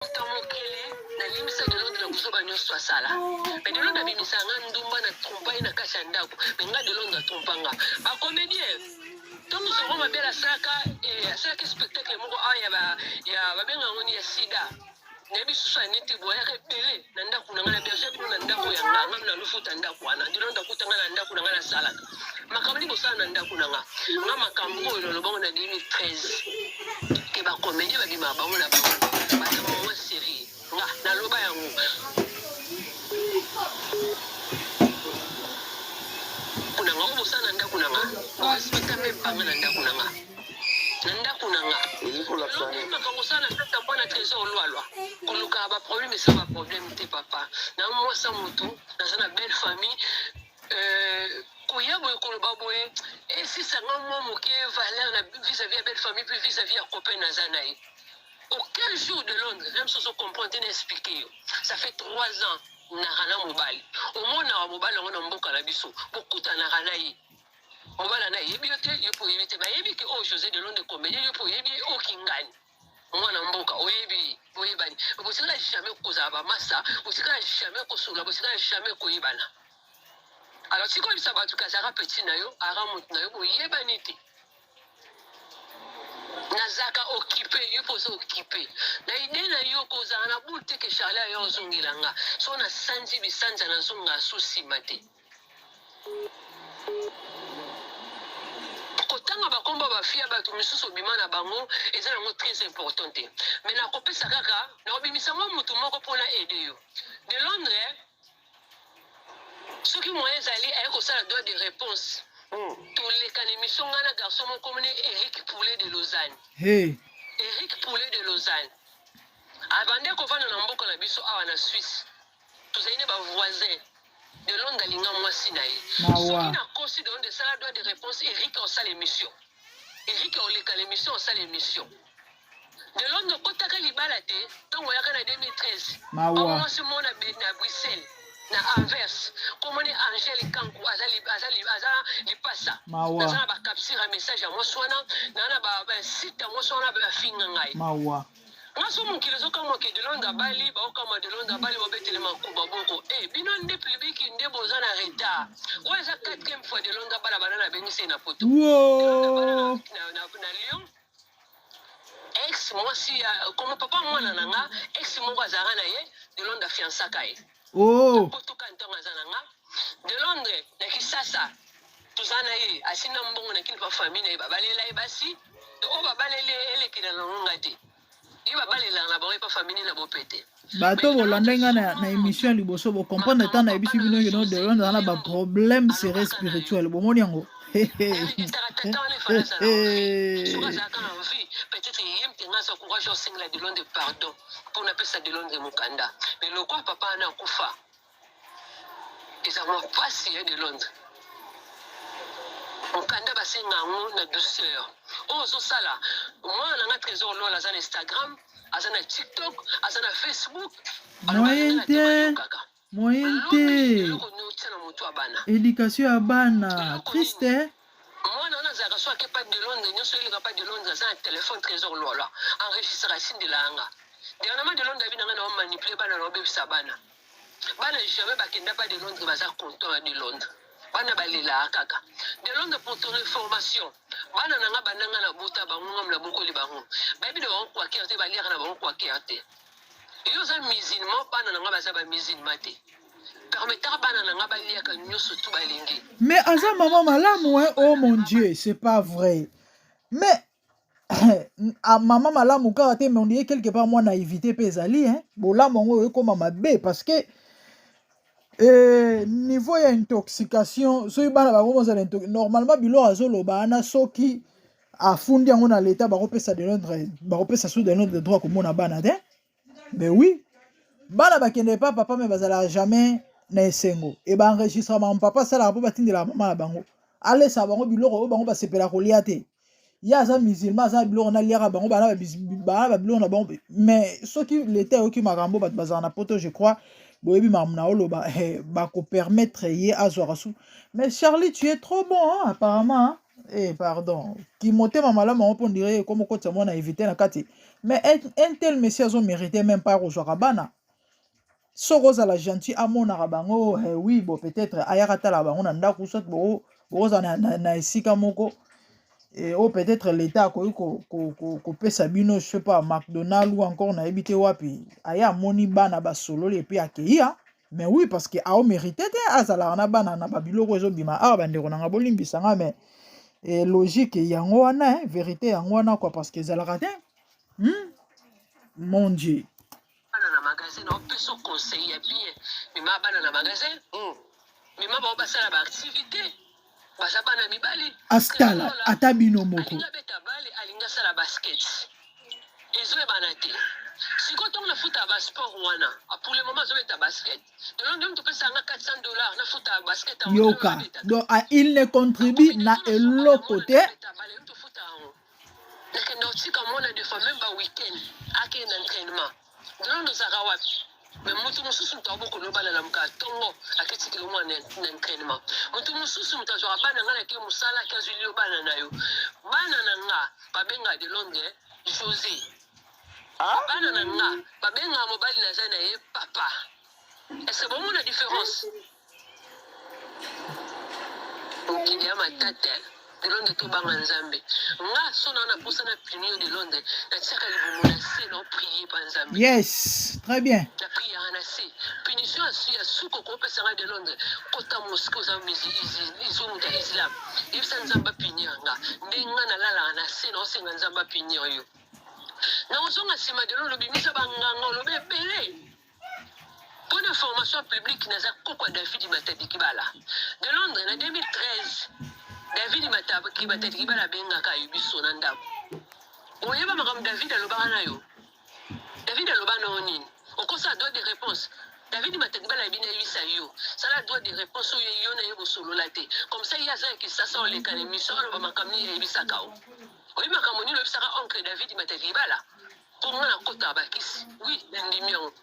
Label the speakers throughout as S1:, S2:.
S1: Moto mokili nalimbisa de Londres na buzoba nyonso asala mais de Londres abimisa nga ndumba na trompa ye na kati ya ndako mais nga de Londres atrompa nga ba comédien ntango Zorro Mabele asalaka eh, asalaki spectacle moko awa ya ba ya babenga yango ni ya sida nayebi susu ya neti boyaka ebele na ndako na ngai na berger bino na ndako ya nga nga na lufuta ndako wana de Londres akuta nga na ndako na ngai nasalaka makambo nini bosala na ndako na nga nga makambo oyo nalobango na 2013 ke bakomedie babimaka bango na bango baza moins sérieux nga naloba yango kuna nga oyo bosala na ndako na nga borespecta meme pa nga na ndako na nga na ndako na nga makambo osala na kati ya mwana trésor lwalwa kolukaka baproblème esa baproblème te papa na mwasa motu naza na belle famille Euh, koya boye koloba boye esisa nga mwa moke valeur na vis-à-vis ya belle famille puis vis-à-vis ya copain naza na ye aucun jour de Londres même sozo comprendre te na expliquer yo ça fait trois ans naka na mobali omonaka mobali yango na mboka na biso bokutanaka na ye mobali na ayebi yo te yo mpe oyebi te bayebi ke oyo oh, José de Londres comédien yo mpe oyebi ye oyo kingani mwana mboka oyebi boyebani botikala jamais kozala bamasa botikala jamais kosolola botikala jamais koyebana alors tika oyebisa bato ke azalaka petit na yo ara motu na yo boyebani te nazalaka okipe yo mpo oza okipe na ide na yo kozala na boule te ke charle ayo ozongela nga so nasanzi bisanza nazonga su nsima te Kotanga ba kombo ya ba fille ya batu misusu obima na bango eza nango très important te mais nakopesa kaka nakobimisa mwa mutu moko po na aider yo de Londres soki moyen ezali aye kosala droit de réponse hmm. toleka na émission ngai na garçon moko komone Eric Poulet de Lausanne
S2: hey.
S1: Eric Poulet de Lausanne abande kovanda na mboka na biso awa na Suisse tozali nde ba voisin de Londres alinga mwasi na ye soki nakosi de Londres sala droit de réponse Eric osala émission Eric oleka l'émission osala émission de Londres okotaka libala te ntango oyaka na 2013 mwasi mona na Bruxelles na Anvers komoni Angèle Kanku aza aza aza lipasa naza na ba capture ya message ya mwasi wana na na ba site ya mwasi wana bafinga ngai
S2: mawa
S1: Nga so mokili ezo kamwa ke de Londres abali bao kamwa de Londres abali babetele makuba boko eh bino nde public nde boza na retard oyo eza quatrième fois de Londres abala bana na bengisi ye na poto de Londres abala na, na, na, na Lyon ex mwasi ya komo papa mwana na nga ex moko azalaka na ye de Londres afiansaka ye
S2: oh.
S1: poto ka ntango aza na nga de Londres na Kisasa toza na ye asinda mbongo na kini pa famille na ye babalela ye basi oyo babaleli ye elekela na ngonga te ye babalelaka na bango epa famille na bopete
S2: bato bolandai ngai na, na émission ya liboso bocomprendre ntango nayebisi bino kino de Londres aza na baproblème sere spirituel bomoni yango
S1: azalaka na vie peut-être ye mte ngai aza courage osengela de Londres pardon mpo napesa de Londres mokanda mais lokwa papa wana akufa Eza mwa pasi ya de Londres. Mokanda basenga yango na douceur. Oyo ozosala mwana na nga Trésor Lola aza na Instagram, aza na TikTok, aza na Facebook.
S2: Moyen te. Moyen te. Education ya bana. Triste.
S1: Mwana wana azalaka so ake pa de Londres nyonso eleka pa de Londres aza na telefone Trésor Lola enregistraka asindela yanga. Dernièrement de Londres abi na nga na manipuler bana na obebisa bana. Bana jamais bakenda pa de Londres baza content ya de Londres. Bana balelaka kaka. De Londres pour ton information. Bana na nga banda nga na bota bango nga na bokoli bango. Bayebi na bango kwaker te baliaka na bango kwaker te. Yo oza musulman bana na nga baza ba musulman te. Permetaka bana na nga baliaka nyonso tu balingi.
S2: Mais aza maman malamu hein oh mon Dieu, c'est pas vrai. Mais ah, mama malamu kaka te mais on dirait quelque part mwa naïvité mpe ezali hein bolamu yango ekoma mabe parce que eh, niveau ya intoxication soki bana bango bozala normalement biloko azoloba wana soki afundi yango na leta bakopesa de londres bakopesa su de londres droit komona bana te mais oui bana bakende epa papa me bazalaka jamais na esengo e baenregistrement papa asalaka mpo batindelaka mama na bango alesa bango biloko oyo bango basepela kolia te ye aza musulman aza biloko naliaka bango bana babiloko na bango mais soki leta eyoki makambo bato bazala na poto je crois boyebi makambo na oloba eh, bakopermettre ye azwaka su mais charlie tu es trop bon hein, apparemment hein? Eh, pardon kimotema malamu yango mpo ndire ekomi okotisa mwana évite na kati. Mais un tel monsieur azo mériter même pas kozwaka bana. Soki ozala gentil amonaka bango eh, oui bon peut-être ayaka tala bango na ndako soit bokozala na esika moko eh, oyo peut-être l'état akoki kopesa bino je sais pas McDonald ou encore nayebi te wapi aya amoni bana basololi et puis akei. Mais oui, parce que aomérite te azalaka na bana na babiloko ezobima awa. Bandeko nanga, bolimbisanga, mais eh, logique yango wana, eh, vérité yango wana quoi, parce que ezalaka te, Mon Dieu.
S1: Bana na magasin, na opesa conseil ya bien: mema bana na magasin, mema bango basala baactivité, baza bana mibali.
S2: Astala ata bino moko.
S1: Alingi abeta bale, alingi asala basket, ezoyebana te. Sikoyo ntongo nafuta basport wana, pour le moment azobeta basket lelo nde topesanga 400 $ nafuta basket yango.
S2: Yoka donc ah, il ne contribue na eloko te.
S1: Nakenda kotika mwana des fois même baweekend, akende na entraînement. Lelo ozalaka wapi? Mais moto mosusu, moto abokolo bana na moka ntongo, aketikela mwana na entraînement. Moto mosusu, moto azwaka bana. Ngai nake mosala, ake azwili yo bana na yo. Bana na nga babenga de Londres José. Bana na nga babengaka mobali naza na ye papa. Est-ce bomona différence? Mokili ya matata. De Londres, tobanga Nzambe. Nga so na na posa na punir de Londres, natiaka libumu na se na prier pa Nzambe.
S2: Yes, très bien.
S1: Na priaka na se. Punition ya suka okopesanga de Londres, kota mosquée, oza izo moto ya islam, yebisa Nzambe apunir nga. Nde nga nalalaka na se, naosenga Nzambe apunir yo. Na ozonga nsima de Londres, obimisa banganga, oloba ebele. Mpo na information publique, naza koko ya David Matadi Kibala. De Londres, na 2013, David Matadi Kibala abengaka yo biso na ndako. Oyeba makambo David alobaka na yo? David aloba na yo nini? Okosala droit de réponse. David Matadi Kibala ayebi nayebisa yo, sala droit de réponse oyo yo na ye bosolola te. Comme ça ye aza ya Kisasa, oleka na émission, aloba makambo nini ayebisaka o. Oyebi makambo nini oyebisaka oncle David Matadi Kibala? Mpo nga nakotaka bakisi, oui, nandimi yango.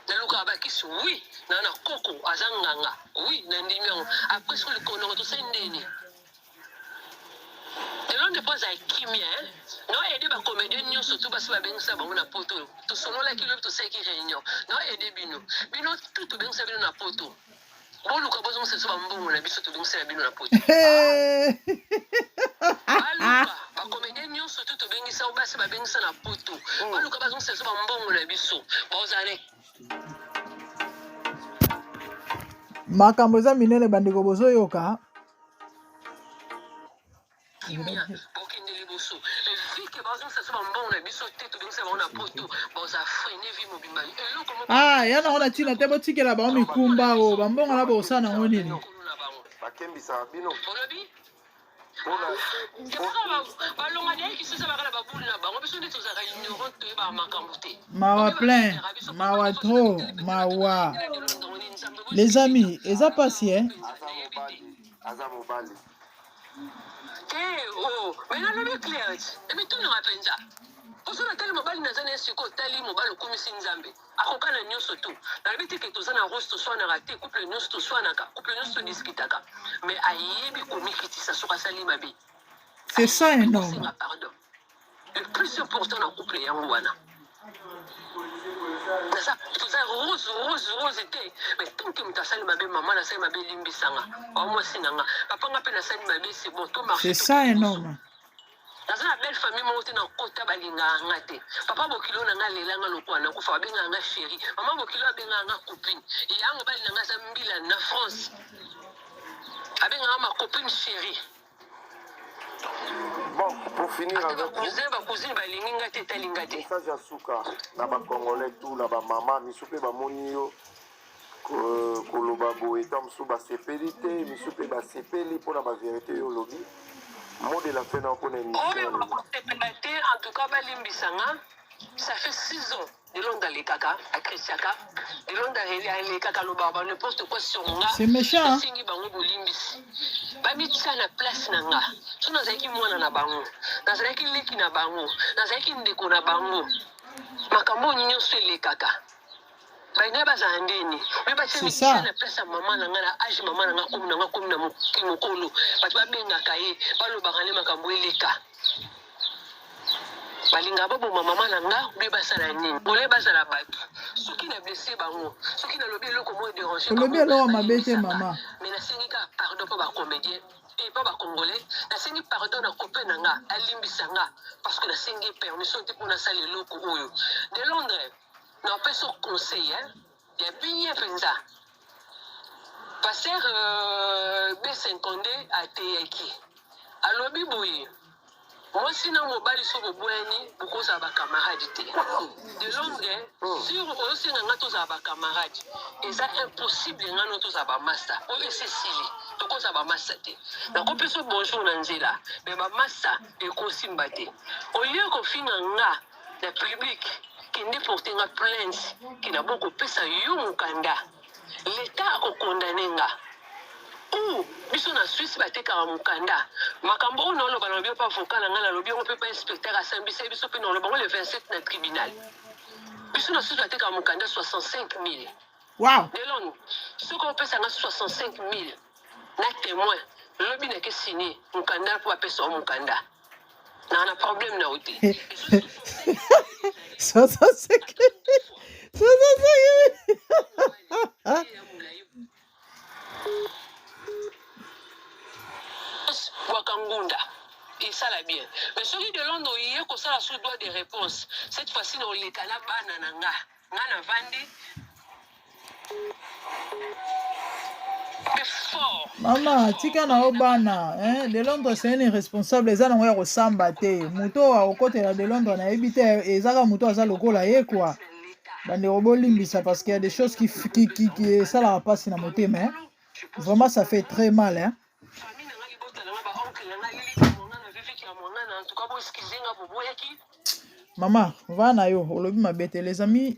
S1: Nalukaka bakisi, oui. Na koko aza nganga, oui, nandimi yango. Après soki likonongo tosali ndeni lelo nde mpo azala kimia no aide bacomédien nyonso tu basi babengisa bango na poto. Tosololaki lobi, tosalaki réunion no aide bino, bino tu tobengisa bino na poto. Boluka bozongisa biso bambongo na biso tobengisela bino na poto. Baluka bacomédien nyonso tu tobengisa o basi babengisa na poto, baluka bazongisa biso bambongo na biso. Bazala
S2: Makambo eza minene, bandeko, bozoyoka.
S1: Kimia, bokende liboso. Evike bazongisa biso bambongo na biso te tobengisa bango na poto, baza freiner vie mobimba, eloko moko.
S2: Ah, ya nango na ntina te. Botikela bango mikumba oyo bambongo na bokosala nango nini?
S1: Lokolo na bango.
S3: Bakembisaka bino.
S1: Olobi
S3: mpona
S1: tepaka balonga na ye Kisasa, baka na babulu na bango. Biso nde tozalaka ignorant, toyebaka makambo te.
S2: Mawa plein, mawa trop, mawa. Les amis, eza pasi, eh?
S3: Aza mobali, aza mobali.
S1: Te o, mais nalobi clair, emitunaka mpenza poso natali mobali naza na ye sikoyo. Otali mobali, okumisi Nzambe, akoka na nyonso tu. Nalobi te ke toza na rose, toswanaka te. Couple nyonso toswanaka, couple nyonso todiskutaka, mais ayebi komikitisa soki asali mabe.
S2: C'est ça un homme.
S1: Kosenga pardon, le plus important na couple yango wana. Toza rose rose rose te, mais tant que moto asali mabe, mama nasali mabe, elimbisanga wa mwasi na nga, papa nga mpe nasali mabe, c'est bon, to marche.
S2: C'est ça un homme.
S1: Naza na belle famille moko te na kota, balingaka nga te. Papa bokilo na nga alelanga lokola nakufa, babengaka nga chéri. Mama bokilo abengaka nga copine. Ya mobali na nga aza mbila na France, abengaka ma copine chérie.
S3: Bon, pour finir
S1: Ata
S3: avec vous,
S1: bacousins, bacousines balingi nga te, etalinga te.
S3: Message ya suka na bacongolais tout, na bamama misu mpe bamoni yo koloba boye, ta mosusu basepeli te, misu mpe basepeli mpona bavérité oyo olobi. Mot de la fin na mpona émission
S1: Oyo
S3: ya lelo.
S1: bakosepela te, en tout cas balimbisa nga. Ça fait 6 ans lelo nde alekaka, akritiaka. Lelo nde alekaka, alobaka ba n'importe quoi sur nga.
S2: C'est méchant, hein?
S1: Esengi bango bolimbisi, bamitia na place na nga. So nazalaki mwana na bango, nazalaki leki na bango, nazalaki ndeko na bango, makambo oyo nyonso elekaka, balingai bazala ndeni me batia
S2: C'est ça.
S1: mitia na place ya mama na nga na age mama na nga komi na nga komi na mokolo, bato babengaka ye, balobaka nde makambo eleka. Balingaka baboma mama na nga ou bien basala nini? Congolais bazala batu. Soki na blesse bango, soki nalobi eloko moko e-deranger
S2: Olobi
S1: bango,
S2: eloko mabe te
S1: balimbisa nga.
S2: mama.
S1: Mais nasengi kaka pardon mpo ba comediens et pa ba congolais, nasengi pardon na copain na nga, alimbisa nga parce que nasengi ye permission te mpo nasala eloko oyo. De Londres, napesi yo conseil hein, ya bien mpenza. Pasteur B52 ateyaki, alobi boye, mwasi na mobali soki boboyani bokozala ba camarade te. De Londres, sur ozosenga nga tozala ba camarade, eza impossible nga no tozala ba masta. Oyo esi esili, tokozala ba masta te. Nakopesa yo bonjour na nzela, mais ba masta ekosimba te. Au lieu kofinga nga na public, kende porter nga plainte ke na boko pesa yo mukanda. L'etat ako condamner nga. Ou biso na Suisse batekaka mukanda. Makambo oyo naoloba nalobi yango pa avocat na nga, nalobi yango pe pa inspecteur asambisa biso pe naoloba yango le 27 na tribunal. Biso na Suisse batekaka mukanda 65 000.
S2: Wow.
S1: Delon, soki opesa nga 65 000 na témoin, lobi nake signer mukanda mpo bapesa yo mukanda. Na na problème na yo te.
S2: 65 65.
S1: Bwaka ngunda esala bien, mais soki de Londres oye kosala sous droit de réponse, cette fois-ci na oleka na bana na nga, nga navandi fort.
S2: Mama, tika na yo bana, hein? De Londres, c'est un irresponsable, eza nango ya kosamba te. Moto oyo akokotela de Londres nayebi te, ezaka moto aza lokola ye quoi. Bandeko bolimbisa parce qu'il y a des choses qui esalaka mpasi na motema, hein? Vraiment, ça fait très mal, hein?
S1: Famille na nga, libota na nga, ba oncle na nga, lili mwanga na viviki ya mwanga na, en tout cas bo excuse nga boboyaki.
S2: Mama, va na yo, olobi mabe te. Les amis,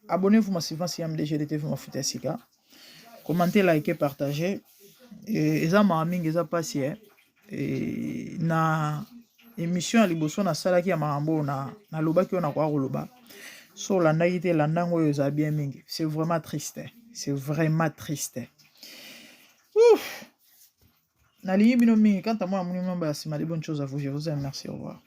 S2: abonnez-vous massivement si MDG TV Mafuta ya Sika. Commentez, likez, partagez. Eza mawa mingi, eza pasi, eh. Et na émission ya liboso nasalaki ya makambo oyo na nalobaki oyo nakoka koloba. So olandaki te, landa yango oyo eza bien mingi. C'est vraiment triste. C'est vraiment triste. Ouf. Nalingi bino mingi. Quant à moi, namoni mambo ya nsima, de bonnes choses à vous. Je vous aime. Merci. Au revoir.